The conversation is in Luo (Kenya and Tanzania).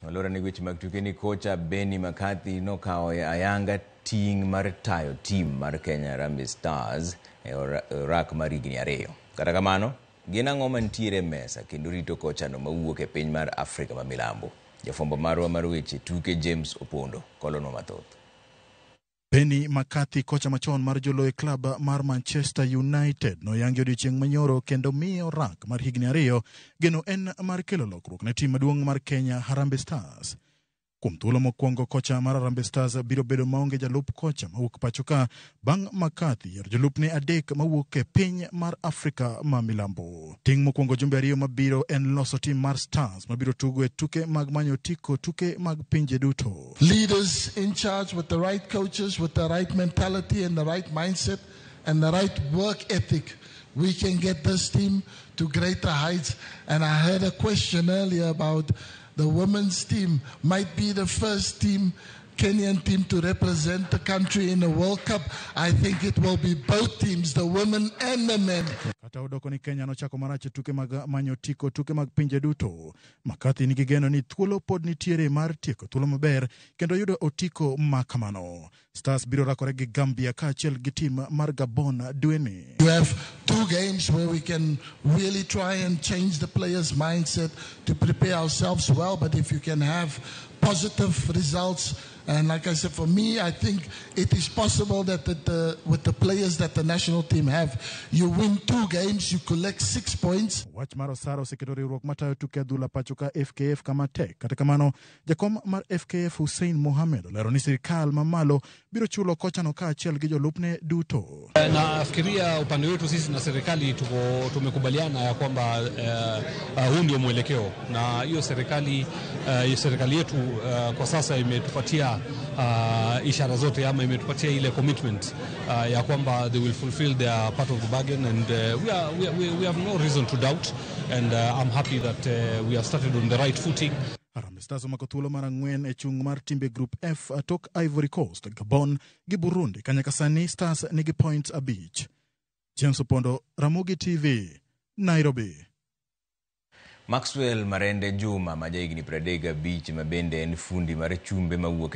Olorane weche mag tuke ni kocha Benni McCarthy nokawo ayanga ting' mar tayo tim mar Kenya Harambee Stars e orak mar higni 2. Kata kamano, gin ang'o mantiere e mesa kendo rito kochano mawuok e piny mar Afrika ma Milambo? Jafwambo marwa mar weche tuke James Opondo kolonwa mathoth. Benni McCarthy, kocha machon mar joloyo klab mar Manchester United, noyangi odiochieng' manyoro kendo miye orak mar higni 2. Geno en mar kelo lokruok ne tim maduong' mar Kenya Harambee Stars. Kuom thuolo mokwongo, kocha mar Harambee Stars biro bedo maonge jalup kocha mawuok pacho ka bang' McCarthy yiero jolupne 3 mawuok e piny mar Afrika ma Milambo. Ting' mokwongo jumbe 2 mabiro en loso tim mar Stars mabiro tugo e tuke mag manyo otiko tuke mag pinje duto. Leaders in charge with the right coaches, with the right mentality and the right mindset and the right work ethic, we can get this team to greater heights. And I heard a question earlier about the women's team might be the first team, Kenyan team, to represent the country in the World Cup. I think it will be both teams, the women and the men. Kata odoko ni Kenya nochako marach e tuke mag manyo otiko tuke mag pinje duto, McCarthy nigi geno ni thuolo pod nitiere mar tieko thuolo maber kendo yudo otiko ma kamano. Stars biro rakore gi Gambia kaachiel gi tim mar Gabon dweni. You have 2 games where we can really try and change the players' mindset to prepare ourselves well, but if you can have positive results, and like I said, for me, I think it is possible that with the players that the national team have, you win 2 games, you collect 6 points. Wach mar osara oseketo riwruok matayo tuke adhula pacho ka FKF kama tek. Kata kamano, jakom mar FKF Hussein Mohamed olero ni sirikal mamalo biro chulo kochano kaachiel gi jolupne duto. Nafikiria upande wetu sisi na serikali tumekubaliana ya kwamba huu ndio mwelekeo, na hiyo serikali yetu kwa sasa imetupatia ishara zote ama imetupatia ile commitment ya kwamba they will fulfill their part of the bargain, and we have no reason to doubt, and I'm happy that we have started on the right footing. Harambee Stars omako thuolo mar 4 e chung' mar timbe Group F tok Ivory Coast, Gabon gi Burundi. Kanyaka sani Stars nigi points 5. James Opondo, Ramogi TV, Nairobi. Maxwell Marende Juma ma jahigni 35 ma bende en fundi mar chumbe mawuok e